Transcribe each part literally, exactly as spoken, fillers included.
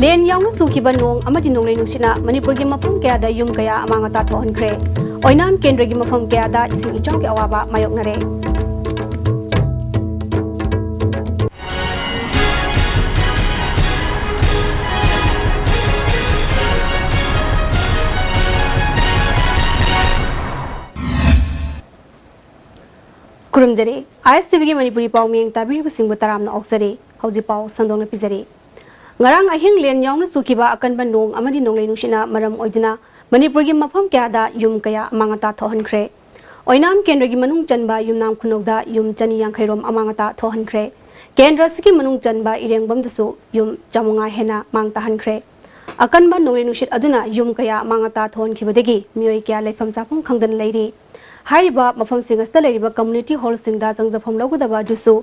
ꯂꯦꯟ ꯌꯥꯎꯅ ꯆꯨꯈꯤꯕ ꯅꯣꯡ ꯑꯃꯗꯤ ꯅꯣꯡꯂꯩ ꯅꯨꯡꯁꯤꯠꯅ ꯃꯅꯤꯄꯨꯔꯒꯤ ꯃꯐꯝ ꯀꯌꯥꯗ ꯌꯨꯝ ꯀꯌꯥ ꯑꯃꯥꯡ ꯑꯇꯥ ꯊꯣꯛꯍꯟꯈ꯭ꯔꯦ꯫ ꯑꯣꯏꯅꯥꯝ ꯀꯦꯟꯗ꯭ꯔꯒꯤ ꯃꯐꯝ ꯀꯌꯥꯗ ꯏꯁꯤꯡ ꯏꯆꯥꯎꯒꯤ ꯑꯋꯥꯕ ꯃꯥꯌꯣꯛꯅꯔꯦ꯫ ꯈꯨꯔꯨꯝꯖꯔꯤ꯫ ꯑꯥꯏ ꯑꯦꯁ ꯇꯤ ꯚꯤꯒꯤ ꯃꯅꯤꯄꯨꯔꯤ ꯄꯥꯎ ꯃꯤꯌꯦꯡ ꯇꯥꯕꯤꯔꯤꯕꯁꯤꯡꯕꯨ ꯇꯔꯥꯝꯅ ꯑꯣꯛꯆꯔꯤ꯫ ꯍꯧꯖꯤꯛ ꯄꯥꯎ ꯁꯟꯗꯣꯛꯅ ꯄꯤꯖꯔꯤ꯫ ꯉꯔꯥꯡ ꯑꯍꯤꯡ ꯂꯦꯟ ꯌꯥꯎꯅ ꯆꯨꯈꯤꯕ ꯑꯀꯟꯕ ꯅꯣꯡ ꯑꯃꯗꯤ ꯅꯣꯡꯂꯩ ꯅꯨꯡꯁꯤꯠꯅ ꯃꯔꯝ ꯑꯣꯏꯗꯨꯅ ꯃꯅꯤꯄꯨꯔꯒꯤ ꯃꯐꯝ ꯀꯌꯥꯗ ꯌꯨꯝ ꯀꯌꯥ ꯑꯃꯥꯡ ꯑꯇꯥ ꯊꯣꯛꯍꯟꯈ꯭ꯔꯦ꯫ ꯑꯣꯏꯅꯥꯝ ꯀꯦꯟꯗ꯭ꯔꯒꯤ ꯃꯅꯨꯡ ꯆꯟꯕ ꯌꯨꯝꯅꯥꯝ ꯈꯨꯅꯧꯗ ꯌꯨꯝ ꯆꯅꯤ ꯌꯥꯡꯈꯩ ꯔꯣꯝ ꯑꯃꯥꯡ ꯑꯇꯥ ꯊꯣꯛꯍꯟꯈ꯭ꯔꯦ꯫ ꯀꯦꯟꯗ꯭ꯔ ꯑꯁꯤꯒꯤ ꯃꯅꯨꯡ ꯆꯟꯕ ꯏꯔꯦꯡꯕꯝꯗꯁꯨ ꯌꯨꯝ ꯆꯥꯃꯉꯥ ꯍꯦꯟꯅ ꯃꯥꯡ ꯇꯥꯍꯟꯈ꯭ꯔꯦ꯫ ꯑꯀꯟꯕ ꯅꯣꯡꯂꯩ ꯅꯨꯡꯁꯤꯠ ꯑꯗꯨꯅ ꯌꯨꯝ ꯀꯌꯥ ꯑꯃꯥꯡ ꯑꯇꯥ ꯊꯣꯛꯍꯟꯈꯤꯕꯗꯒꯤ ꯃꯤꯑꯣꯏ ꯀꯌꯥ ꯂꯩꯐꯝ ꯆꯥꯐꯝ ꯈꯪꯗꯅ ꯂꯩꯔꯤ꯫ ꯍꯥꯏꯔꯤꯕ ꯃꯐꯝꯁꯤꯡ ꯑꯁꯤꯗ ꯂꯩꯔꯤꯕ ꯀꯝꯃ꯭ꯌꯨꯅꯤꯇꯤ ꯍꯣꯜꯁꯤꯡꯗ ꯆꯪꯖꯐꯝ ꯂꯧꯒꯗꯕ ꯑꯗꯨꯁꯨ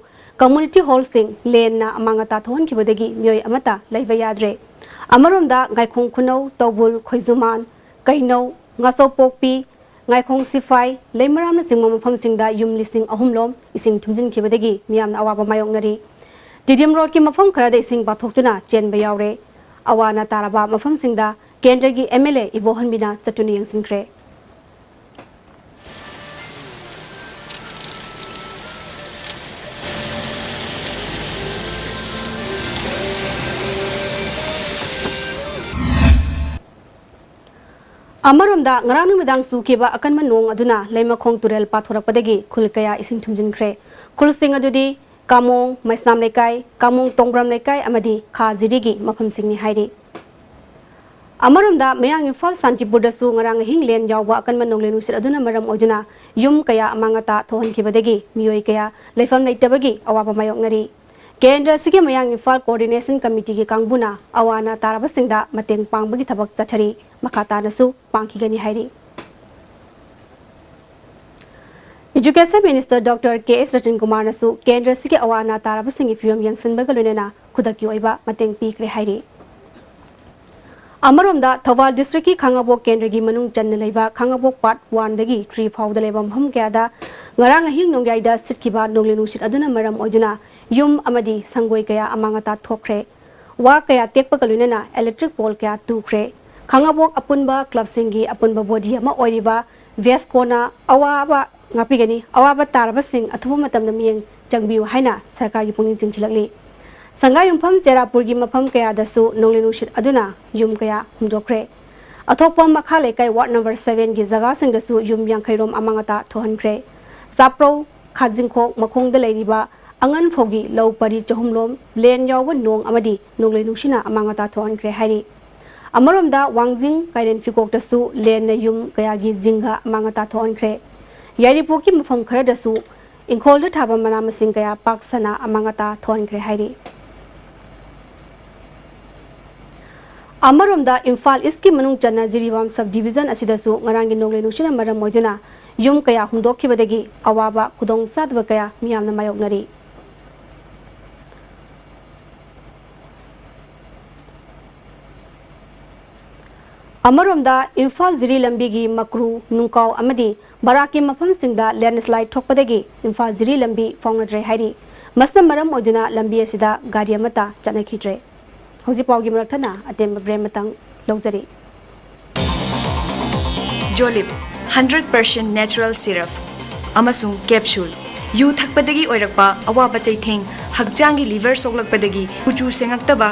ꯀꯝꯃ꯭ꯌꯨꯅꯤꯇꯤ ꯍꯣꯜꯁꯤꯡ ꯂꯦꯟꯅ ꯑꯃꯥꯡ ꯑꯇꯥ ꯊꯣꯛꯍꯟꯈꯤꯕꯗꯒꯤ ꯃꯤꯑꯣꯏ ꯑꯃꯠꯇ ꯂꯩꯕ ꯌꯥꯗ꯭ꯔꯦ꯫ ꯑꯃꯔꯣꯝꯗ ꯉꯥꯏꯈꯣꯡ ꯈꯨꯅꯧ, ꯇꯧꯕꯨꯜ, ꯈꯣꯏꯖꯨꯃꯥꯟ, ꯀꯩꯅꯧ, ꯉꯥꯆꯧꯄꯣꯛꯄꯤ, ꯉꯥꯏꯈꯣꯡ ꯁꯤꯐꯥꯏ, ꯂꯩꯃꯔꯥꯝꯅꯆꯤꯡꯕ ꯃꯐꯝꯁꯤꯡꯗ ꯌꯨꯝ ꯂꯤꯁꯤꯡ ꯑꯍꯨꯝ ꯂꯣꯝ ꯏꯁꯤꯡ ꯊꯨꯝꯖꯤꯟꯈꯤꯕꯗꯒꯤ ꯃꯤꯌꯥꯝꯅ ꯑꯋꯥꯕ ꯃꯥꯌꯣꯛꯅꯔꯤ꯫ ꯇꯤ ꯗꯤ ꯑꯦꯝ ꯔꯣꯗꯀꯤ ꯃꯐꯝ ꯈꯔꯗ ꯏꯁꯤꯡ ꯄꯥꯊꯣꯛꯇꯨꯅ ꯆꯦꯟꯕ ꯌꯥꯎꯔꯦ꯫ ꯑꯋꯥ ꯑꯅꯥ ꯇꯥꯔꯕ ꯃꯐꯝꯁꯤꯡꯗ ꯀꯦꯟꯗ꯭ꯔꯒꯤ ꯑꯦꯝ ꯑꯦꯜ ꯑꯦ ꯏꯕꯣꯍꯟꯕꯤꯅ ꯆꯠꯇꯨꯅ ꯌꯦꯡꯁꯤꯟꯈ꯭ꯔꯦ꯫ ꯑꯃꯔꯣꯝꯗ, ꯉꯔꯥꯡ ꯅꯨꯃꯤꯗꯥꯡ ꯆꯨꯈꯤꯕ ꯑꯀꯟꯕ ꯅꯣꯡ ꯑꯗꯨꯅ ꯂꯩꯃꯈꯣꯡ ꯇꯨꯔꯦꯜ ꯄꯥꯊꯣꯔꯛꯄꯗꯒꯤ ꯈꯨꯜ ꯀꯌꯥ ꯏꯁꯤꯡ ꯊꯨꯝꯖꯤꯟꯈ꯭ꯔꯦ꯫ ꯈꯨꯜꯁꯤꯡ ꯑꯗꯨꯗꯤ ꯀꯥꯃꯣꯡ, ꯃꯩꯁꯅꯥꯝ ꯂꯩꯀꯥꯏ, ꯀꯥꯃꯣꯡ ꯇꯣꯡꯕ꯭ꯔꯝ ꯂꯩꯀꯥꯏ ꯑꯃꯗꯤ ꯈꯥ ꯖꯤꯔꯤꯒꯤ ꯃꯐꯝꯁꯤꯡꯅꯤ ꯍꯥꯏꯔꯤ꯫ ꯑꯃꯔꯣꯝꯗ, ꯃꯌꯥꯡ ꯏꯝꯐꯥꯜ ꯁꯥꯟꯇꯤꯄꯨꯔꯗꯁꯨ ꯉꯔꯥꯡ ꯑꯍꯤꯡ ꯂꯦꯟ ꯌꯥꯎꯕ ꯑꯀꯟꯕ ꯅꯣꯡꯂꯩ ꯅꯨꯡꯁꯤꯠ ꯑꯗꯨꯅ ꯃꯔꯝ ꯑꯣꯏꯗꯨꯅ ꯌꯨꯝ ꯀꯌꯥ ꯑꯃꯥꯡ ꯑꯇꯥ ꯊꯣꯛꯍꯟꯈꯤꯕꯗꯒꯤ ꯃꯤꯑꯣꯏ ꯀꯌꯥ ꯂꯩꯐꯝ ꯂꯩꯇꯕꯒꯤ ꯑꯋꯥꯕ ꯃꯥꯌꯣꯛꯅꯔꯤ꯫ ꯀꯦꯟꯗ꯭ꯔ ꯑꯁꯤꯒꯤ ꯃꯌꯥꯡ ꯏꯝꯐꯥꯜ ꯀꯣꯑꯣꯔꯗꯤꯅꯦꯁꯟ ꯀꯃꯤꯇꯤꯒꯤ ꯀꯥꯡꯕꯨꯅ ꯑꯋꯥ ꯑꯅꯥ ꯇꯥꯔꯕꯁꯤꯡꯗ ꯃꯇꯦꯡ ꯄꯥꯡꯕꯒꯤ ꯊꯕꯛ ꯆꯠꯊꯔꯤ, ꯃꯈꯥ ꯇꯥꯅꯁꯨ ꯄꯥꯡꯈꯤꯒꯅꯤ ꯍꯥꯏꯔꯤ꯫ ꯏꯖꯨꯀꯦꯁꯟ ꯃꯤꯅꯤꯁꯇꯔ ꯗꯣꯛꯇꯔ ꯀꯦ ꯑꯦꯁ ꯔꯇꯟꯀꯨꯃꯥꯔꯅꯁꯨ ꯀꯦꯟꯗ꯭ꯔ ꯑꯁꯤꯒꯤ ꯑꯋꯥ ꯑꯅꯥ ꯇꯥꯔꯕꯁꯤꯡꯒꯤ ꯐꯤꯕꯝ ꯌꯦꯡꯁꯤꯟꯕꯒ ꯂꯣꯏꯅꯅ ꯈꯨꯗꯛꯀꯤ ꯑꯣꯏꯕ ꯃꯇꯦꯡ ꯄꯤꯈ꯭ꯔꯦ ꯍꯥꯏꯔꯤ꯫ ꯑꯃꯔꯣꯝꯗ, ꯊꯧꯕꯥꯜ ꯗꯤꯁꯇ꯭ꯔꯤꯛꯀꯤ ꯈꯥꯉꯕꯣꯛ ꯀꯦꯟꯗ꯭ꯔꯒꯤ ꯃꯅꯨꯡ ꯆꯟꯅ ꯂꯩꯕ ꯈꯥꯉꯕꯣꯛ ꯄꯥꯔꯠ ꯋꯥꯟꯗꯒꯤ ꯊ꯭ꯔꯤ ꯐꯥꯎꯗ ꯂꯩꯕ ꯃꯐꯝ ꯀꯌꯥꯗ ꯉꯔꯥꯡ ꯑꯍꯤꯡ ꯅꯣꯡꯌꯥꯏꯗ ꯁꯤꯠꯈꯤꯕ ꯅꯣꯡꯂꯩ ꯅꯨꯡꯁꯤꯠ ꯑꯗꯨꯅ ꯃꯔꯝ ꯑꯣꯏꯗꯨꯅ ꯌꯨꯝ ꯑꯃꯗꯤ ꯁꯪꯒꯣꯏ ꯀꯌꯥ ꯑꯃꯥꯡ ꯑꯇꯥ ꯊꯣꯛꯈ꯭ꯔꯦ꯫ ꯋꯥ ꯀꯌꯥ ꯇꯦꯛꯄꯒ ꯂꯣꯏꯅꯅ electric pole ꯀꯌꯥ ꯇꯨꯈ꯭ꯔꯦ꯫ ꯈꯥꯉꯕꯣꯛ ꯑꯄꯨꯟꯕ clubꯁꯤꯡꯒꯤ ꯑꯄꯨꯟꯕ body ꯑꯃ ꯑꯣꯏꯔꯤꯕ ꯚꯦꯁꯀꯣꯅ ꯑꯋꯥꯕ ꯉꯥꯛꯄꯤꯒꯅꯤ꯫ ꯑꯋꯥꯕ ꯇꯥꯔꯕꯁꯤꯡ ꯑꯊꯨꯕ ꯃꯇꯝꯗ ꯃꯤꯠꯌꯦꯡ ꯆꯪꯕꯤꯌꯨ ꯍꯥꯏꯅ ꯁꯔꯀꯥꯔꯒꯤ ꯄꯨꯛꯅꯤꯡ ꯆꯤꯡꯁꯤꯜꯂꯛꯂꯤ꯫ ꯁꯪꯒꯥꯏꯌꯨꯝꯐꯝ ꯆꯦꯔꯥꯄꯨꯔꯒꯤ ꯃꯐꯝ ꯀꯌꯥꯗꯁꯨ ꯅꯣꯡꯂꯩ ꯅꯨꯡꯁꯤꯠ ꯑꯗꯨꯅ ꯌꯨꯝ ꯀꯌꯥ ꯍꯨꯝꯗꯣꯛꯈ꯭ꯔꯦ꯫ ꯑꯊꯣꯛꯄꯝ ꯃꯈꯥ ꯂꯩꯀꯥꯏ ward number sevenꯒꯤ ꯖꯒꯥꯁꯤꯡꯗꯁꯨ ꯌꯨꯝ ꯌꯥꯡꯈꯩ ꯔꯣꯝ ꯑꯃꯥꯡ ꯑꯇꯥ ꯊꯣꯛꯍꯟꯈ꯭ꯔꯦ꯫ ꯆꯥꯄ꯭ꯔꯧ, ꯈꯥꯖꯤꯡꯈꯣꯛ ꯃꯈꯣꯡꯗ ꯂꯩꯔꯤꯕ ꯑꯉꯟꯐꯧꯒꯤ ꯂꯧ ꯄꯔꯤ ꯆꯍꯨꯝ ꯂꯣꯝ ꯂꯦꯟ ꯌꯥꯎꯕ ꯅꯣꯡ ꯑꯃꯗꯤ ꯅꯣꯡꯂꯩ ꯅꯨꯡꯁꯤꯠꯅ ꯑꯃꯥꯡ ꯑꯇꯥ ꯊꯣꯛꯍꯟꯈ꯭ꯔꯦ ꯍꯥꯏꯔꯤ꯫ ꯑꯃꯔꯣꯝꯗ ꯋꯥꯡꯖꯤꯡ ꯀꯥꯏꯔꯦꯟ ꯐꯤꯀꯣꯛꯇꯁꯨ ꯂꯦꯟꯅ ꯌꯨꯝ ꯀꯌꯥꯒꯤ ꯖꯤꯡꯒ ꯑꯃꯥꯡ ꯑꯇꯥ ꯊꯣꯛꯍꯟꯈ꯭ꯔꯦ꯫ ꯌꯥꯏꯔꯤꯄꯣꯛꯀꯤ ꯃꯐꯝ ꯈꯔꯗꯁꯨ ꯏꯪꯈꯣꯜꯗ ꯊꯥꯕ ꯃꯅꯥ ꯃꯁꯤꯡ ꯀꯌꯥ ꯄꯥꯛ ꯁꯟꯅ ꯑꯃꯥꯡ ꯑꯇꯥ ꯊꯣꯛꯍꯟꯈ꯭ꯔꯦ ꯍꯥꯏꯔꯤ꯫ ꯑꯃꯔꯣꯝꯗ ꯏꯝꯐꯥꯜ ꯏꯁꯀꯤ ꯃꯅꯨꯡ ꯆꯟꯅ ꯖꯤꯔꯤꯕꯥꯝ sub division ꯑꯁꯤꯗꯁꯨ ꯉꯔꯥꯡꯒꯤ ꯅꯣꯡꯂꯩ ꯅꯨꯡꯁꯤꯠꯅ ꯃꯔꯝ ꯑꯣꯏꯗꯨꯅ ꯌꯨꯝ ꯀꯌꯥ ꯍꯨꯝꯗꯣꯛꯈꯤꯕꯗꯒꯤ ꯑꯋꯥꯕ ꯈꯨꯗꯣꯡꯆꯥꯗꯕ ꯀꯌꯥ ꯃꯤꯌꯥꯝꯅ ꯃꯥꯌꯣꯛꯅꯔꯤ꯫ ꯑꯃꯔꯣꯝꯗ ꯏꯝꯐꯥꯜ ꯖꯤꯔꯤ ꯂꯝꯕꯤꯒꯤ ꯃꯀ꯭ꯔꯨ, ꯅꯨꯡꯀꯥꯎ ꯑꯃꯗꯤ ꯕꯔꯥꯛꯀꯤ ꯃꯐꯝꯁꯤꯡꯗ landslide ꯊꯣꯛꯄꯗꯒꯤ ꯏꯝꯐꯥꯜ ꯖꯤꯔꯤ ꯂꯝꯕꯤ ꯐꯥꯎꯅꯗ꯭ꯔꯦ ꯍꯥꯏꯔꯤ꯫ ꯃꯁꯤꯅ ꯃꯔꯝ ꯑꯣꯏꯗꯨꯅ ꯂꯝꯕꯤ ꯑꯁꯤꯗ ꯒꯥꯔꯤ ꯑꯃꯠꯇ ꯆꯠꯅꯈꯤꯗ꯭ꯔꯦ꯫ ꯍꯧꯖꯤꯛ ꯄꯥꯎꯒꯤ ꯃꯔꯛ ꯊꯠꯅ ꯑꯇꯦꯟꯕ break ꯑꯃꯇꯪ ꯂꯧꯖꯔꯤ꯫ Jolib, hundred percent natural syrup ꯑꯃꯁꯨꯡ capsule꯫ ꯌꯨ ꯊꯛꯄꯗꯒꯤ ꯑꯣꯏꯔꯛꯄ ꯑꯋꯥꯕ ꯆꯩꯊꯦꯡ, ꯍꯛꯆꯥꯡꯒꯤ liver ꯁꯣꯛꯂꯛꯄꯗꯒꯤ ꯀꯨꯆꯨ ꯁꯦꯡꯉꯛꯇꯕ,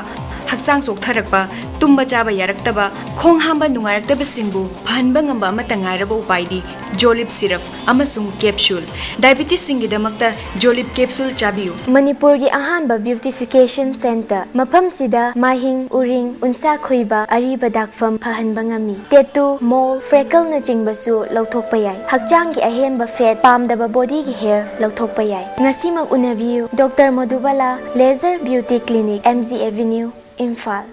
ꯍꯛꯆꯥꯡ ꯆꯣꯛꯊꯔꯛꯄ, ꯇꯨꯝꯕ ꯆꯥꯕ ꯌꯥꯔꯛꯇꯕ, ꯈꯣꯡ ꯍꯥꯝꯕ ꯅꯨꯡꯉꯥꯏꯔꯛꯇꯕꯁꯤꯡꯕꯨ ꯐꯍꯟꯕ ꯉꯝꯕ ꯑꯃꯠꯇ ꯉꯥꯏꯔꯕ ꯎꯄꯥꯏꯗꯤ Jolib syrup ꯑꯃꯁꯨꯡ capsule꯫ Diabetesꯁꯤꯡꯒꯤꯗꯃꯛꯇ Jolib capsule ꯆꯥꯕꯤꯌꯨ꯫ ꯃꯅꯤꯄꯨꯔꯒꯤ ꯑꯍꯥꯟꯕ beautification center꯫ ꯃꯐꯝꯁꯤꯗ ꯃꯥꯏꯍꯤꯡ, ꯎꯔꯤꯡ, ꯎꯟꯁꯥ ꯈꯨꯏꯕ, ꯑꯔꯤꯕ ꯗꯥꯛꯐꯝ ꯐꯍꯟꯕ ꯉꯝꯃꯤ꯫ Tattoo, mole, freckleꯅꯆꯤꯡꯕꯁꯨ ꯂꯧꯊꯣꯛꯄ ꯌꯥꯏ꯫ ꯍꯛꯆꯥꯡꯒꯤ ꯑꯍꯦꯟꯕ fat, ꯄꯥꯝꯗꯕ bodyꯒꯤ hair ꯂꯧꯊꯣꯛꯄ ꯌꯥꯏ꯫ ꯉꯁꯤꯃꯛ ꯎꯅꯕꯤꯌꯨ꯫ Doctor Madhubala Laser Beauty Clinic, M G Avenue, Imphal.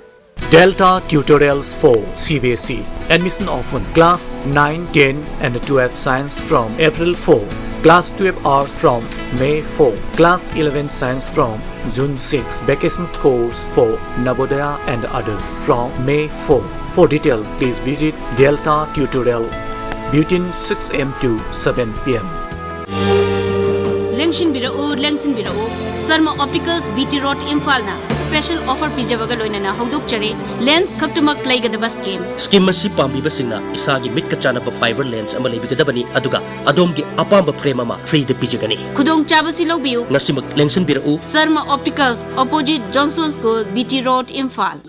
Delta Tutorials for C B S E. Admission open. Class nine, ten and twelve science from April four. Class twelve arts from May four. Class eleven science from June six. Vacation course for Navodaya and adults from May four. For detail, please visit Delta Tutorial between six A M to seven P M. ꯂꯦꯡꯁꯤꯟꯕꯤꯔꯛꯎ, ꯂꯦꯡꯁꯤꯟꯕꯤꯔꯛꯎ꯫ Sharma Opticals, B T Road, ꯏꯝꯐꯥꯜꯅ special offer ꯄꯤꯖꯕꯒ ꯂꯣꯏꯅꯅ ꯍꯧꯗꯣꯛꯆꯔꯤ꯫ Lens ꯈꯛꯇꯃꯛ ꯂꯩꯒꯗꯕ scheme꯫ Scheme ꯑꯁꯤ ꯄꯥꯝꯕꯤꯕꯁꯤꯡꯅ ꯏꯁꯥꯒꯤ ꯃꯤꯠꯀ ꯆꯥꯟꯅꯕ fiber lens ꯑꯃ ꯂꯩꯕꯤꯒꯗꯕꯅꯤ, ꯑꯗꯨꯒ ꯑꯗꯣꯝꯒꯤ ꯑꯄꯥꯝꯕ frame ꯑꯃ free ꯗ ꯄꯤꯖꯒꯅꯤ꯫ ꯈꯨꯗꯣꯡꯆꯥꯕꯁꯤ ꯂꯧꯕꯤꯌꯨ꯫ ꯉꯁꯤꯃꯛ ꯂꯦꯡꯁꯤꯟꯕꯤꯔꯛꯎ꯫ Sarma Opticals, opposite Johnson School, B T Road, Imphal.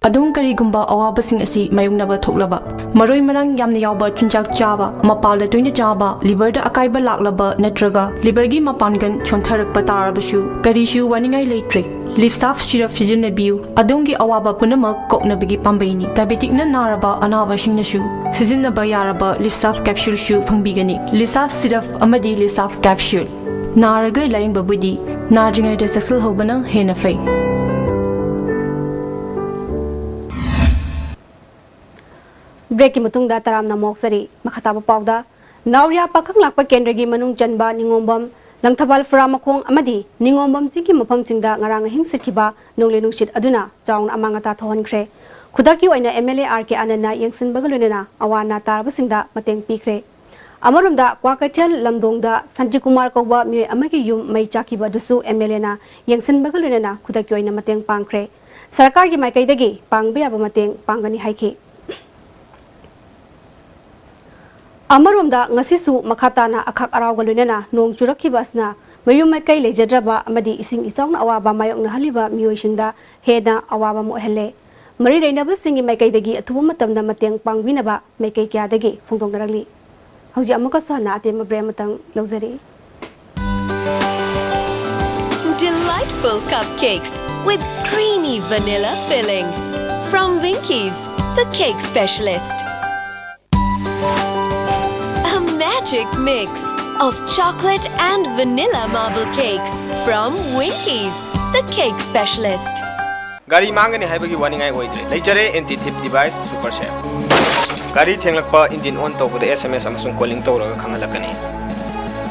ꯑꯗꯣꯝ ꯀꯔꯤꯒꯨꯝꯕ ꯑꯋꯥꯕꯁꯤꯡ ꯑꯁꯤ ꯃꯥꯌꯣꯛꯅꯕ ꯊꯣꯛꯂꯕ, ꯃꯔꯣꯏ ꯃꯔꯥꯡ ꯌꯥꯝꯅ ꯌꯥꯎꯕ ꯆꯤꯟꯖꯥꯛ ꯆꯥꯕ, ꯃꯄꯥꯜꯗ ꯇꯣꯏꯅ ꯆꯥꯕ, liver ꯗ ꯑꯀꯥꯏꯕ ꯂꯥꯛꯂꯕ ꯅꯠꯇ꯭ꯔꯒ liver ꯒꯤ ꯃꯄꯥꯟꯒꯟ ꯁꯣꯟꯊꯔꯛꯄ ꯇꯥꯔꯕꯁꯨ ꯀꯔꯤꯁꯨ ꯋꯥꯅꯤꯡꯉꯥꯏ ꯂꯩꯇ꯭ꯔꯦ꯫ Lifesavr syrup ꯁꯤꯖꯤꯟꯅꯕꯤꯌꯨ꯫ ꯑꯗꯣꯝꯒꯤ ꯑꯋꯥꯕ ꯄꯨꯝꯅꯃꯛ ꯀꯣꯛꯅꯕꯒꯤ ꯄꯥꯝꯕꯩꯅꯤ꯫ Diabetic ꯅ ꯅꯥꯔꯕ ꯑꯅꯥꯕꯁꯤꯡꯅꯁꯨ ꯁꯤꯖꯤꯟꯅꯕ ꯌꯥꯔꯕ Lifesavr capsule ꯁꯨ ꯐꯪꯕꯤꯒꯅꯤ꯫ Lifesavr syrup ꯑꯃꯗꯤ Lifesavr capsule꯫ ꯅꯥꯔꯒ ꯂꯥꯌꯦꯡꯕꯕꯨꯗꯤ ꯅꯥꯗ꯭ꯔꯤꯉꯩꯗ ꯆꯦꯛꯁꯤꯜꯍꯧꯕꯅ ꯍꯦꯟꯅ ꯐꯩ꯫ Break ꯀꯤ ꯃꯇꯨꯡꯗ ꯇꯔꯥꯝꯅ ꯑꯃꯨꯛ ꯑꯣꯛꯆꯔꯤ꯫ ꯃꯈꯥ ꯇꯥꯕ ꯄꯥꯎꯗ, ꯅꯥꯎꯔꯤꯌꯥ ꯄꯥꯈꯪ ꯂꯥꯛꯄ ꯀꯦꯟꯗ꯭ꯔꯒꯤ ꯃꯅꯨꯡ ꯆꯟꯕ ꯅꯤꯉꯣꯝꯕꯝ, ꯂꯪꯊꯕꯥꯜ ꯐꯨꯔꯥꯃꯈꯣꯡ ꯑꯃꯗꯤ ꯅꯤꯉꯣꯝꯕꯝ ꯆꯤꯡꯒꯤ ꯃꯐꯝꯁꯤꯡꯗ ꯉꯔꯥꯡ ꯑꯍꯤꯡ ꯁꯤꯠꯈꯤꯕ ꯅꯣꯡꯂꯩ ꯅꯨꯡꯁꯤꯠ ꯑꯗꯨꯅ ꯆꯥꯎꯅ ꯑꯃꯥꯡ ꯑꯇꯥ ꯊꯣꯛꯍꯟꯈ꯭ꯔꯦ꯫ ꯈꯨꯗꯛꯀꯤ ꯑꯣꯏꯅ M L A R ꯀꯦ ꯑꯅꯟꯅ ꯌꯦꯡꯁꯤꯟꯕꯒ ꯂꯣꯏꯅꯅ ꯑꯋꯥ ꯑꯅꯥ ꯇꯥꯔꯕꯁꯤꯡꯗ ꯃꯇꯦꯡ ꯄꯤꯈ꯭ꯔꯦ꯫ ꯑꯃꯔꯣꯝꯗ, ꯀ꯭ꯋꯥꯀꯩꯊꯦꯜ ꯂꯝꯗꯣꯡꯗ ꯁꯟꯖꯤꯀꯨꯃꯥꯔ ꯀꯧꯕ ꯃꯤꯑꯣꯏ ꯑꯃꯒꯤ ꯌꯨꯝ ꯃꯩ ꯆꯥꯛꯈꯤꯕ ꯑꯗꯨꯁꯨ M L A ꯅ ꯌꯦꯡꯁꯤꯟꯕꯒ ꯂꯣꯏꯅꯅ ꯈꯨꯗꯛꯀꯤ ꯑꯣꯏꯅ ꯃꯇꯦꯡ ꯄꯥꯡꯈ꯭ꯔꯦ꯫ ꯁꯔꯀꯥꯔꯒꯤ ꯃꯥꯏꯀꯩꯗꯒꯤ ꯄꯥꯡꯕ ꯌꯥꯕ ꯃꯇꯦꯡ ꯄꯥꯡꯒꯅꯤ ꯍꯥꯏꯈꯤ꯫ ꯑꯃꯔꯣꯝꯗ, ꯉꯁꯤꯁꯨ ꯃꯈꯥ ꯇꯥꯅ ꯑꯈꯥꯛ ꯑꯔꯥꯎꯒ ꯂꯣꯏꯅꯅ ꯅꯣꯡ ꯆꯨꯔꯛꯈꯤꯕ ꯑꯁꯤꯅ ꯃꯌꯨꯝ ꯃꯀꯩ ꯂꯩꯖꯗ꯭ꯔꯕ ꯑꯃꯗꯤ ꯏꯁꯤꯡ ꯏꯆꯥꯎꯅ ꯑꯋꯥꯕ ꯃꯥꯌꯣꯛꯅꯍꯜꯂꯤꯕ ꯃꯤꯑꯣꯏꯁꯤꯡꯗ ꯍꯦꯟꯅ ꯑꯋꯥꯕ ꯑꯃ ꯑꯣꯏꯍꯜꯂꯦ꯫ ꯃꯔꯤ ꯂꯩꯅꯕꯁꯤꯡꯒꯤ ꯃꯥꯏꯀꯩꯗꯒꯤ ꯑꯊꯨꯕ ꯃꯇꯝꯗ ꯃꯇꯦꯡ ꯄꯥꯡꯕꯤꯅꯕ ꯃꯥꯏꯀꯩ ꯀꯌꯥꯗꯒꯤ ꯐꯣꯡꯗꯣꯛꯅꯔꯛꯂꯤ꯫ ꯍꯧꯖꯤꯛ ꯑꯃꯨꯛꯀꯁꯨ ꯍꯟꯅ ꯑꯇꯦꯟꯕ break ꯑꯃꯇꯪ ꯂꯧꯖꯔꯤ꯫ Delightful cupcakes with creamy vanilla filling. From Winkies, the cake specialist. A magic mix of chocolate and vanilla marble cakes from Winkies, the cake specialist. ꯒꯥꯔꯤ ꯃꯥꯡꯒꯅꯤ ꯍꯥꯏꯕꯒꯤ ꯋꯥꯅꯤꯡꯉꯥꯏ ꯑꯣꯏꯗ꯭ꯔꯦ꯫ ꯂꯩꯖꯔꯦ anti theft device Super Safe꯫ ꯒꯥꯔꯤ ꯊꯦꯡꯂꯛꯄ, engine on ꯇꯧꯕꯗ S M S ꯑꯃꯁꯨꯡ calling ꯇꯧꯔꯒ ꯈꯪꯍꯜꯂꯛꯀꯅꯤ꯫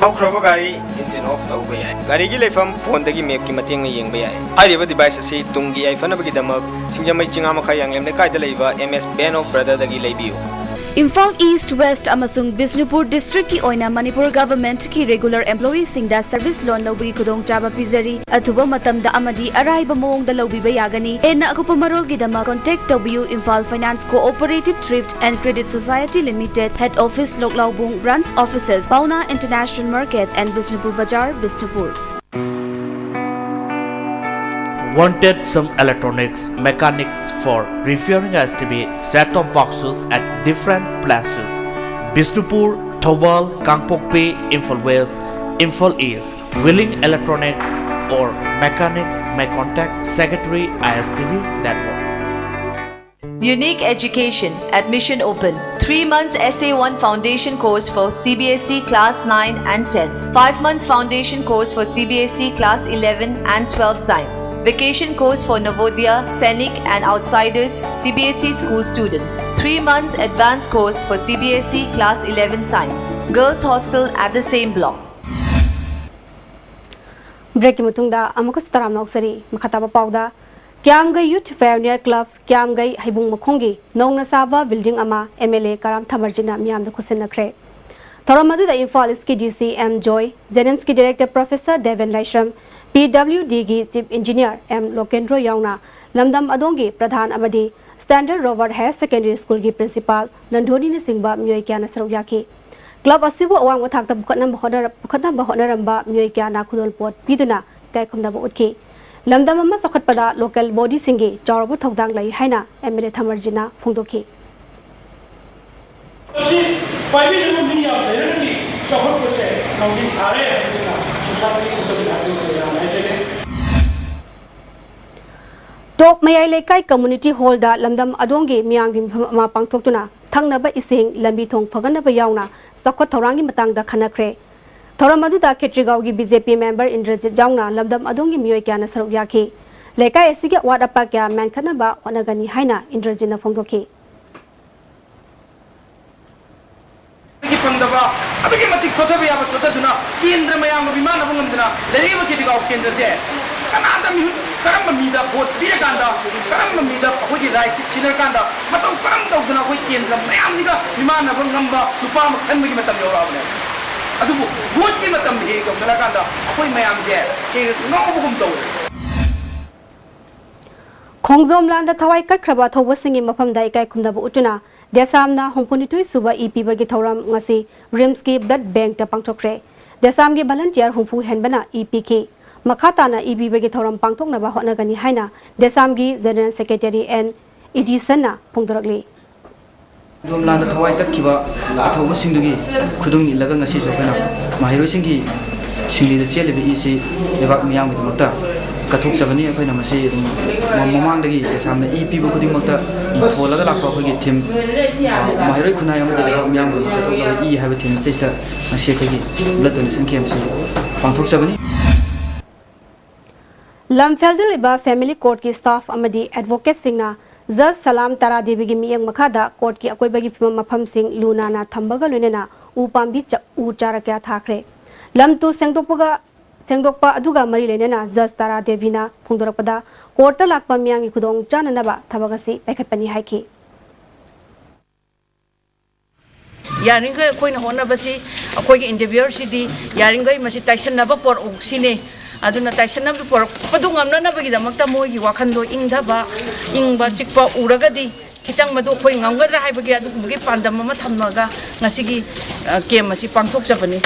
ꯍꯧꯈ꯭ꯔꯕ ꯒꯥꯔꯤ engine off ꯇꯧꯕ ꯌꯥꯏ꯫ ꯒꯥꯔꯤꯒꯤ ꯂꯩꯐꯝ phoneꯗꯒꯤ mapꯀꯤ ꯃꯇꯦꯡꯅ ꯌꯦꯡꯕ ꯌꯥꯏ꯫ ꯍꯥꯏꯔꯤꯕ device ꯑꯁꯤ ꯇꯨꯡꯒꯤ ꯌꯥꯏꯐꯅꯕꯒꯤꯗꯃꯛ ꯁꯤꯡꯖꯃꯩ ꯆꯤꯉꯥꯃꯈꯥ ꯌꯥꯡꯂꯦꯝ ꯂꯩꯀꯥꯏꯗ ꯂꯩꯕ M S Band of Brotherꯗꯒꯤ ꯂꯩꯕꯤꯌꯨ꯫ ꯏꯝꯐꯥꯜ ꯏꯁ꯭ꯠ, ꯋꯦꯁ꯭ꯠ ꯑꯃꯁꯨꯡ ꯕꯤꯁꯅꯨꯄꯨꯔ ꯗꯤꯁ꯭ꯠꯔꯤꯛꯀꯤ ꯑꯣꯏꯅ ꯃꯅꯤꯄꯨꯔ ꯒꯚꯔꯟꯃꯦꯟꯠꯀꯤ ꯔꯤꯒꯨꯂꯔ ꯑꯦꯝꯄ꯭ꯂꯣꯌꯤꯁꯤꯡꯗ ꯁꯔꯚꯤꯁ ꯂꯣꯟ ꯂꯧꯕꯒꯤ ꯈꯨꯗꯣꯡꯆꯥꯕ ꯄꯤꯖꯔꯤ꯫ ꯑꯊꯨꯕ ꯃꯇꯝꯗ ꯑꯃꯗꯤ ꯑꯔꯥꯏꯕ ꯃꯑꯣꯡꯗ ꯂꯧꯕꯤꯕ ꯌꯥꯒꯅꯤ꯫ ꯍꯦꯟꯅ ꯑꯀꯨꯞꯄ ꯃꯔꯣꯜꯒꯤꯗꯃꯛ contact ꯇꯧꯕꯤꯌꯨ, Imphal Finance Cooperative Thrift and Credit Society Limited, Head Office, ꯂꯣꯛꯂꯥꯎꯕꯨꯡ, Branch Offices, Paona International Market and Bishnupur Bazar, Bishnupur. Wanted some electronics mechanics for repairing S T V set-top boxes at different places: Bishnupur, Thoubal, Kangpokpi, Imphal West, Imphal East. Willing electronics or mechanics may contact Secretary I S T V Network. Unique Education. Admission open. Three months S A one foundation course for C B S E class nine and ten. Five months foundation course for C B S E class eleven and twelve science. Vacation course for Navodaya, Sainik and outsiders C B S E school students. Three months advanced course for C B S E class eleven science. Girls hostel at the same block. ꯕ꯭ꯔꯦꯛꯀꯤ ꯃꯇꯨꯡꯗ ꯑꯃꯨꯛꯀꯁꯨ ꯇꯔꯥꯝꯅ ꯑꯣꯛꯆꯔꯤ꯫ ꯃꯈꯥ ꯇꯥꯕ ꯄꯥꯎꯗ, ꯀ꯭ꯌꯥꯝꯒꯩ youth ꯄꯥꯏꯑꯣꯅꯤꯌꯔ club, ꯀ꯭ꯌꯥꯝꯒꯩ ꯍꯩꯕꯨꯡ ꯃꯈꯣꯡꯒꯤ ꯅꯧꯅ ꯁꯥꯕ building ꯑꯃ M L A ꯀꯔꯥꯝ ꯊꯃꯔꯖꯤꯠꯅ ꯃꯤꯌꯥꯝꯗ ꯈꯨꯠꯁꯤꯟꯅꯈ꯭ꯔꯦ꯫ ꯊꯧꯔꯝ ꯑꯗꯨꯗ ꯏꯝꯐꯥꯜ ꯏꯁ꯭ꯠꯀꯤ ꯗꯤ ꯁꯤ ꯑꯦꯝ ꯖꯣꯏ, ꯖꯦꯅꯤꯝꯁꯀꯤ ꯗꯥꯏꯔꯦꯛꯇꯔ ꯄ꯭ꯔꯣꯐꯦꯁꯔ ꯗꯦꯕꯦꯟ ꯂꯥꯏꯁ꯭ꯔꯝ, ꯄꯤ ꯗꯕ꯭ꯂꯤꯎ ꯗꯤꯒꯤ ꯆꯤꯐ ꯏꯟꯖꯤꯅꯤꯌꯔ ꯑꯦꯝ ꯂꯣꯀꯦꯟꯗ꯭ꯔꯣ ꯌꯥꯎꯅ ꯂꯝꯗꯝ ꯑꯗꯣꯡꯒꯤ ꯄ꯭ꯔꯙꯥꯟ ꯑꯃꯗꯤ ꯁ꯭ꯇꯦꯟꯗꯔꯗ ꯔꯣꯕꯥꯔꯠ ꯍꯥꯌꯔ ꯁꯦꯀꯦꯟꯗꯔꯤ ꯁ꯭ꯀꯨꯜꯒꯤ ꯄ꯭ꯔꯤꯟꯁꯤꯄꯥꯜ ꯅꯟꯗꯣꯅꯤꯅꯆꯤꯡꯕ ꯃꯤꯑꯣꯏ ꯀꯌꯥꯅ ꯁꯔꯨꯛ ꯌꯥꯈꯤ꯫ ꯀ꯭ꯂꯕ ꯑꯁꯤꯕꯨ ꯑꯋꯥꯡꯕ ꯊꯥꯛꯇ ꯄꯨꯈꯠꯅꯕ ꯍꯣꯠꯅꯔ-, ꯄꯨꯈꯠꯅꯕ ꯍꯣꯠꯅꯔꯝꯕ ꯃꯤꯑꯣꯏ ꯀꯌꯥꯅ ꯈꯨꯗꯣꯜꯄꯣꯠ ꯄꯤꯗꯨꯅ ꯏꯀꯥꯏ ꯈꯨꯝꯅꯕ ꯎꯠꯈꯤ꯫ ꯂꯝꯗꯝ ꯑꯃ ꯆꯥꯎꯈꯠꯄꯗ ꯂꯣꯀꯦꯜ ꯕꯣꯗꯤꯁꯤꯡꯒꯤ ꯆꯥꯎꯔꯕ ꯊꯧꯗꯥꯡ ꯂꯩ ꯍꯥꯏꯅ ꯑꯦꯝ ꯑꯦꯜ ꯑꯦ ꯊꯃꯔꯖꯤꯠꯅ ꯐꯣꯡꯗꯣꯛꯈꯤ꯫ ꯃꯁꯤ ꯄꯥꯏꯕꯤꯅꯕ ꯃꯤ ꯌꯥꯝ ꯂꯩꯔꯒꯗꯤ ꯆꯥꯎꯈꯠꯄꯁꯦ ꯃꯥꯡꯖꯤꯜ ꯊꯥꯔꯦ ꯍꯥꯏꯕꯁꯤꯅ ꯁꯣꯁꯥꯏꯇꯤꯒꯤ ꯃꯇꯨꯡ ꯏꯟꯅ ꯑꯗꯨ ꯃꯌꯥꯝ ꯍꯥꯏꯖꯒꯦ꯫ ꯇꯣꯞ ꯃꯌꯥꯏ ꯂꯩꯀꯥꯏ ꯀꯝꯃ꯭ꯌꯨꯅꯤꯇꯤ ꯍꯣꯜꯗ ꯂꯝꯗꯝ ꯑꯗꯣꯡꯒꯤ ꯃꯤꯌꯥꯝꯒꯤ ꯃꯤꯐꯝ ꯑꯃ ꯄꯥꯡꯊꯣꯛꯇꯨꯅ ꯊꯛꯅꯕ ꯏꯁꯤꯡ, ꯂꯝꯕꯤ ꯊꯣꯡ ꯐꯒꯠꯅꯕ ꯌꯥꯎꯅ ꯆꯥꯎꯈꯠ ꯊꯧꯔꯥꯡꯒꯤ ꯃꯇꯥꯡꯗ ꯈꯟꯅꯈ꯭ꯔꯦ꯫ ꯊꯧꯔꯝ ꯑꯗꯨꯗ ꯈꯦꯇ꯭ꯔꯤꯒꯥꯎꯒꯤ ꯕꯤ ꯖꯦ ꯄꯤ ꯃꯦꯝꯕꯔ ꯏꯟꯗ꯭ꯔꯖꯤꯠ ꯌꯥꯎꯅ ꯂꯝꯗꯝ ꯑꯗꯣꯡꯒꯤ ꯃꯤꯑꯣꯏ ꯀꯌꯥꯅ ꯁꯔꯨꯛ ꯌꯥꯈꯤ꯫ ꯂꯩꯀꯥꯏ ꯑꯁꯤꯒꯤ ꯑꯋꯥꯠ ꯑꯄꯥ ꯀꯌꯥ ꯃꯦꯟꯈꯠꯅꯕ ꯍꯣꯠꯅꯒꯅꯤ ꯍꯥꯏꯅ ꯏꯟꯗ꯭ꯔꯖꯤꯠꯅ ꯐꯣꯡꯗꯣꯛꯈꯤ꯫ ꯒꯤ ꯐꯪꯗꯕ, ꯑꯗꯨꯛꯀꯤ ꯃꯇꯤꯛ ꯁꯣꯠꯊꯕ ꯌꯥꯕ ꯁꯣꯠꯊꯗꯨꯅ ꯀꯦꯟꯗ꯭ꯔ ꯃꯌꯥꯝꯒ ꯃꯤꯃꯥꯟꯅꯕ ꯉꯝꯗꯅ ꯂꯩꯔꯛꯏꯕ ꯈꯦꯇ꯭ꯔꯤꯒꯥꯎ ꯀꯦꯟꯗ꯭ꯔꯁꯦ ꯀꯅꯥꯗ ꯃꯤꯍꯨꯠ, ꯀꯔꯝꯕ ꯃꯤꯗ ꯚꯣꯠ ꯄꯤꯔꯀꯥꯟꯗ, ꯀꯔꯝꯕ ꯃꯤꯗ ꯑꯩꯈꯣꯏꯒꯤ ꯔꯥꯏꯠꯁꯤ ꯁꯤꯟꯅꯔꯀꯥꯟꯗ, ꯃꯇꯧ ꯀꯔꯝ ꯇꯧꯗꯅ ꯑꯩꯈꯣꯏ ꯀꯦꯟꯗ꯭ꯔ ꯃꯌꯥꯝꯁꯤꯒ ꯃꯤꯃꯥꯟꯅꯕ ꯉꯝꯕ ꯅꯨꯄꯥ ꯑꯃ ꯈꯟꯕꯒꯤ ꯃꯇꯝ ꯌꯧꯔꯛꯑꯕꯅꯦ꯫ ꯑꯗꯨꯕꯨ ꯚꯣꯠꯀꯤ ꯃꯇꯝ ꯍꯦꯛ ꯌꯧꯁꯤꯜꯂꯀꯥꯟꯗ ꯑꯩꯈꯣꯏ ꯃꯌꯥꯝꯁꯦ ꯍꯦꯛ ꯉꯥꯎꯕꯒꯨꯝ ꯇꯧꯔꯦ꯫ ꯈꯣꯡꯖꯣꯝ ꯂꯥꯟꯗ ꯊꯋꯥꯏ ꯀꯠꯈ꯭ꯔꯕ ꯑꯊꯧꯕꯁꯤꯡꯒꯤ ꯃꯐꯝꯗ ꯏꯀꯥꯏ ꯈꯨꯝꯅꯕ ꯎꯠꯇꯨꯅ ꯗꯦꯁꯥꯝꯅ ꯍꯨꯝꯐꯨꯅꯤꯊꯣꯏ ꯁꯨꯕ ꯏ ꯄꯤꯕꯒꯤ ꯊꯧꯔꯝ ꯉꯁꯤ ꯔꯤꯝꯁꯀꯤ ꯕ꯭ꯂꯗ ꯕꯦꯡꯛꯇ ꯄꯥꯡꯊꯣꯛꯈ꯭ꯔꯦ꯫ ꯗꯦꯁꯥꯝꯒꯤ ꯚꯂꯟꯇꯤꯌꯔ ꯍꯨꯝꯐꯨ ꯍꯦꯟꯕꯅ ꯏ ꯄꯤꯈꯤ꯫ ꯃꯈꯥ ꯇꯥꯅ ꯏ ꯄꯤꯕꯒꯤ ꯊꯧꯔꯝ ꯄꯥꯡꯊꯣꯛꯅꯕ ꯍꯣꯠꯅꯒꯅꯤ ꯍꯥꯏꯅ ꯗꯦꯁꯥꯝꯒꯤ ꯖꯦꯅꯔꯦꯜ ꯁꯦꯀ꯭ꯔꯦꯇꯔꯤ ꯑꯦꯟ ꯏꯗꯤꯁꯟꯅ ꯐꯣꯡꯗꯣꯔꯛꯂꯤ꯫ ꯈꯣꯡꯖꯣꯝ ꯂꯥꯟꯗ ꯊꯋꯥꯏ ꯀꯠꯈꯤꯕ ꯑꯊꯧꯕꯁꯤꯡꯗꯨꯒꯤ ꯈꯨꯗꯨꯝ ꯏꯜꯂꯒ ꯉꯁꯤꯁꯨ ꯑꯩꯈꯣꯏꯅ ꯃꯍꯩꯔꯣꯏꯁꯤꯡꯒꯤ ꯁꯤꯡꯂꯤꯗ ꯆꯦꯜꯂꯤꯕ ꯏꯁꯤ ꯂꯩꯕꯥꯛ ꯃꯤꯌꯥꯝꯒꯤꯗꯃꯛꯇ ꯀꯠꯊꯣꯛꯆꯕꯅꯤ꯫ ꯑꯩꯈꯣꯏꯅ ꯃꯁꯤ ꯑꯗꯨꯝ ꯃ-, ꯃꯃꯥꯡꯗꯒꯤ ꯗꯦꯁꯥꯝꯅ ꯏ ꯄꯤꯕ ꯈꯨꯗꯤꯡꯃꯛꯇ ꯏ ꯊꯣꯜꯂꯒ ꯂꯥꯛꯄ ꯑꯩꯈꯣꯏꯒꯤ ꯊꯤꯝ, ꯃꯍꯩꯔꯣꯏ ꯈꯨꯟꯅꯥꯏ ꯑꯃꯗꯤ ꯂꯩꯕꯥꯛ ꯃꯤꯌꯥꯝꯒꯤꯗꯃꯛꯇ ꯀꯠꯊꯣꯛꯆꯕ ꯏ ꯍꯥꯏꯕ ꯊꯤꯝ ꯑꯁꯤꯗꯩꯁꯤꯗ ꯉꯁꯤ ꯑꯩꯈꯣꯏꯒꯤ ꯕ꯭ꯂꯗ ꯗꯣꯅꯦꯁꯟ ꯀꯦꯝꯞꯁꯤ ꯄꯥꯡꯊꯣꯛꯆꯕꯅꯤ꯫ ꯂꯝꯐꯦꯜꯗ ꯂꯩꯕ ꯐꯦꯃꯤꯂꯤ ꯀꯣꯔꯠꯀꯤ ꯁ꯭ꯇꯥꯐ ꯑꯃꯗꯤ ꯑꯦꯗꯚꯣꯀꯦꯠꯁꯤꯡꯅ ꯖꯁ ꯁꯂꯥꯝ ꯇꯔꯥ ꯗꯦꯕꯤꯒꯤ ꯃꯤꯠꯌꯦꯡ ꯃꯈꯥꯗ ꯀꯣꯔꯠꯀꯤ ꯑꯀꯣꯏꯕꯒꯤ ꯐꯤꯕꯝ ꯃꯐꯝꯁꯤꯡ ꯂꯨ ꯅꯥꯟꯅ ꯊꯝꯕꯒ ꯂꯣꯏꯅꯅ ꯎ ꯄꯥꯝꯕꯤ ꯆ-, ꯎ ꯆꯥꯔ ꯀꯌꯥ ꯊꯥꯈ꯭ꯔꯦ꯫ ꯂꯝ ꯇꯨ ꯁꯦꯡꯗꯣꯛꯄꯒ, ꯁꯦꯡꯗꯣꯛꯄ ꯑꯗꯨꯒ ꯃꯔꯤ ꯂꯩꯅꯅ ꯖꯁ ꯇꯔꯥ ꯗꯦꯕꯤꯅ ꯐꯣꯡꯗꯣꯔꯛꯄꯗ ꯀꯣꯔꯠꯇ ꯂꯥꯛꯄ ꯃꯤꯌꯥꯝꯒꯤ ꯈꯨꯗꯣꯡ ꯆꯥꯅꯅꯕ ꯊꯕꯛ ꯑꯁꯤ ꯄꯥꯏꯈꯠꯄꯅꯤ ꯍꯥꯏꯈꯤ꯫ ꯌꯥꯔꯤꯈꯩ ꯑꯩꯈꯣꯏꯅ ꯍꯣꯠꯅꯕꯁꯤ, ꯑꯩꯈꯣꯏꯒꯤ ꯏꯟꯗꯤꯚꯤꯌꯨꯑꯔꯁꯤꯗꯤ ꯌꯥꯔꯤꯈꯩ ꯃꯁꯤ ꯇꯥꯏꯁꯟꯅꯕ ꯄꯣꯔꯛꯎ ꯁꯤꯅꯤ꯫ ꯑꯗꯨꯅ ꯇꯥꯏꯁꯟꯅꯕ ꯄꯣꯔꯛꯄꯗꯨ ꯉꯝꯅꯅꯕꯒꯤꯗꯃꯛꯇ ꯃꯣꯏꯒꯤ ꯋꯥꯈꯜꯗꯣ ꯏꯪꯊꯕ, ꯏꯪꯕ ꯆꯤꯛꯄ ꯎꯔꯒꯗꯤ ꯈꯤꯇꯪ ꯃꯗꯨ ꯑꯩꯈꯣꯏ ꯉꯝꯒꯗ꯭ꯔꯥ ꯍꯥꯏꯕꯒꯤ ꯑꯗꯨꯒꯨꯝꯕꯒꯤ ꯄꯥꯟꯗꯝ ꯑꯃ ꯊꯝꯃꯒ ꯉꯁꯤꯒꯤ, ꯑ, ꯀꯦꯝ ꯑꯁꯤ ꯄꯥꯡꯊꯣꯛꯆꯕꯅꯤ꯫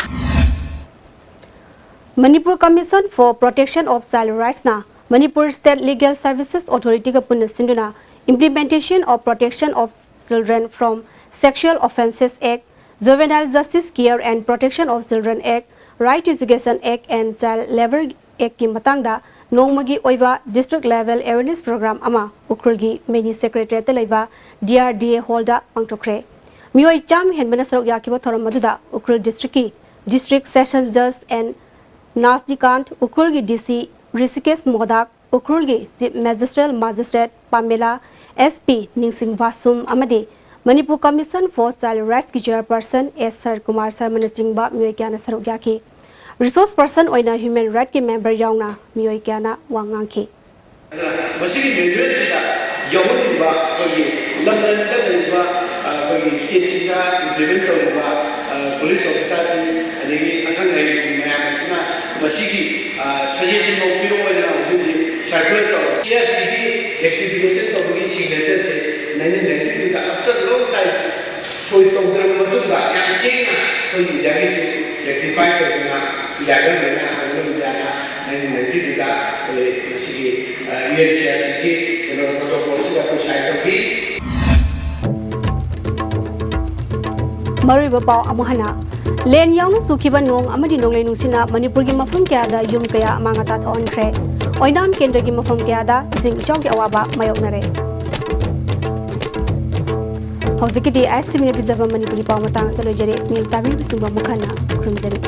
Manipur Commission for Protection of Child Rightsꯅ Manipur State Legal Services Authorityꯒ ꯄꯨꯟꯅ ꯁꯤꯟꯗꯨꯅ Implementation of Protection of Children from Sexual Offences Act, Juvenile Justice Care and Protection of Children Act, Right to Education Act and Child Labour Actꯀꯤ ꯃꯇꯥꯡꯗ ꯅꯣꯡꯃꯒꯤ ꯑꯣꯏꯕ District Level Awareness Program ꯑꯃ ꯎꯈ꯭ꯔꯨꯜꯒꯤ Mini Secretariatꯇ ꯂꯩꯕ D R D A Hallꯗ ꯄꯥꯡꯊꯣꯛꯈ꯭ꯔꯦ꯫ ꯃꯤꯑꯣꯏ ꯆꯥꯝꯃ ꯍꯦꯟꯕꯅ ꯁꯔꯨꯛ ꯌꯥꯈꯤꯕ ꯊꯧꯔꯝ ꯑꯗꯨꯗ Ukhrul Districtꯀꯤ District Session Judge N ꯅꯥꯖꯅꯤꯀꯥꯟꯠ, ꯎꯈ꯭ꯔꯨꯜꯒꯤ D C ꯔꯤꯁꯤꯀꯦꯁ ꯃꯣꯗꯥꯛ, ꯎꯈ꯭ꯔꯨꯜꯒꯤ Chief Magistrate, Magistrate ꯄꯥꯃꯦꯂꯥ, S P ꯅꯤꯡꯁꯤꯡ ꯕꯥꯁꯨꯝ ꯑꯃꯗꯤ Manipur Commission for Child Rightsꯀꯤ Chairperson S ꯁꯔꯀꯨꯃꯥꯔ ꯁꯔꯃꯅꯆꯤꯡꯕ ꯃꯤꯑꯣꯏ ꯀꯌꯥꯅ ꯁꯔꯨꯛ ꯌꯥꯈꯤ꯫ ꯔꯤꯁꯣꯔꯁ ꯄꯔꯁꯟ ꯑꯣꯏꯅ ꯍ꯭ꯌꯨꯃꯦꯟ ꯔꯥꯏꯠꯀꯤ ꯃꯦꯝꯕꯔ ꯌꯥꯎꯅ ꯃꯤꯑꯣꯏ ꯀꯌꯥꯅ ꯋꯥ ꯉꯥꯡꯈꯤ꯫ ꯑꯗꯨꯅ ꯃꯁꯤꯒꯤ ꯃꯦꯅꯨꯋꯦꯜꯁꯤꯗ ꯌꯥꯎꯍꯟꯅꯤꯡꯕ ꯑꯩꯈꯣꯏꯒꯤ ꯂꯝꯗꯝꯗ ꯂꯩꯔꯤꯕ ꯑꯩꯈꯣꯏꯒꯤ ꯁ꯭ꯇꯦꯠꯁꯤꯡꯗ ꯏꯝꯄ꯭ꯂꯤꯃꯦꯟ ꯇꯧꯔꯤꯕ ꯄꯨꯂꯤꯁ ꯑꯣꯐꯤꯁꯥꯔꯁꯤꯡ ꯑꯗꯒꯤ ꯑꯈꯪ ꯑꯍꯩ ꯃꯌꯥꯝ ꯑꯁꯤꯅ ꯃꯁꯤꯒꯤ ꯁꯖꯦꯁꯟ ꯂꯧꯕꯤꯔꯛꯑꯣ ꯍꯥꯏꯅ ꯍꯧꯖꯤꯛ ꯍꯧꯖꯤꯛ ꯁꯔꯀꯨꯂꯔ ꯇꯧꯔ ꯁꯤ ꯑꯥꯔ ꯁꯤꯒꯤ ꯔꯦꯛꯇꯤꯐꯤꯀꯦꯁꯟ ꯇꯧꯕꯒꯤ ꯁꯤꯒꯅꯦꯆꯔꯁꯦ ꯅꯥꯏꯟꯇꯤꯟ ꯅꯥꯏꯟꯇꯤ ꯇꯨꯗ ꯑꯞꯇꯔ ꯂꯣꯡ ꯇꯥꯏꯝ ꯁꯣꯏ ꯇꯧꯗ꯭ꯔꯕ ꯃꯇꯨꯡꯗ ꯌꯥꯝ ꯊꯦꯡꯅ ꯑꯩꯈꯣꯏ ꯏꯟꯗꯤꯌꯥꯒꯤꯁꯨ ꯔꯦꯛꯇꯤꯐꯥꯏ ꯇꯧꯗꯨꯅ ꯏꯟꯗꯤꯌꯥ ꯒꯚꯔꯟꯃꯦꯟꯅ ꯑꯣꯜ ꯏꯟꯗꯤꯌꯥꯅ ꯅꯥꯏꯟꯇꯤꯟ ꯅꯥꯏꯟꯇꯤ ꯇꯨꯗ ꯑꯩꯈꯣꯏ ꯃꯁꯤꯒꯤ ꯌꯨ ꯑꯦꯟ ꯁꯤ ꯑꯥꯔ ꯁꯤꯒꯤ ꯀꯩꯅꯣ ꯄ꯭ꯔꯣꯇꯣꯀꯣꯜꯁꯤꯗ ꯑꯩꯈꯣꯏ ꯁꯥꯏꯟ ꯇꯧꯈꯤ꯫ ꯃꯔꯨꯑꯣꯏꯕ ꯄꯥꯎ ꯑꯃꯨꯛ ꯍꯟꯅ꯫ ꯂꯦꯟ ꯌꯥꯎꯅ ꯆꯨꯈꯤꯕ ꯅꯣꯡ ꯑꯃꯗꯤ ꯅꯣꯡꯂꯩ ꯅꯨꯡꯁꯤꯠꯅ ꯃꯅꯤꯄꯨꯔꯒꯤ ꯃꯐꯝ ꯀꯌꯥꯗ ꯌꯨꯝ ꯀꯌꯥ ꯑꯃꯥꯡ ꯑꯇꯥ ꯊꯣꯛꯍꯟꯈ꯭ꯔꯦ꯫ ꯑꯣꯏꯅꯥꯝ ꯀꯦꯟꯗ꯭ꯔꯒꯤ ꯃꯐꯝ ꯀꯌꯥꯗ ꯏꯁꯤꯡ ꯏꯆꯥꯎꯒꯤ ꯑꯋꯥꯕ ꯃꯥꯌꯣꯛꯅꯔꯦ꯫ ꯍꯧꯖꯤꯛꯀꯤꯗꯤ ꯑꯥꯏ ꯑꯦꯁ ꯁꯤ ꯕꯤꯅ ꯄꯤꯖꯕ ꯃꯅꯤꯄꯨꯔꯤ ꯄꯥꯎ ꯃꯇꯥꯡ ꯑꯁꯤꯗ ꯂꯣꯏꯖꯔꯦ꯫ ꯃꯤꯡ ꯇꯥꯕꯤꯔꯤꯕꯁꯤꯡꯕꯨ ꯑꯃꯨꯛ ꯍꯟꯅ ꯈꯨꯔꯨꯝꯖꯔꯤ꯫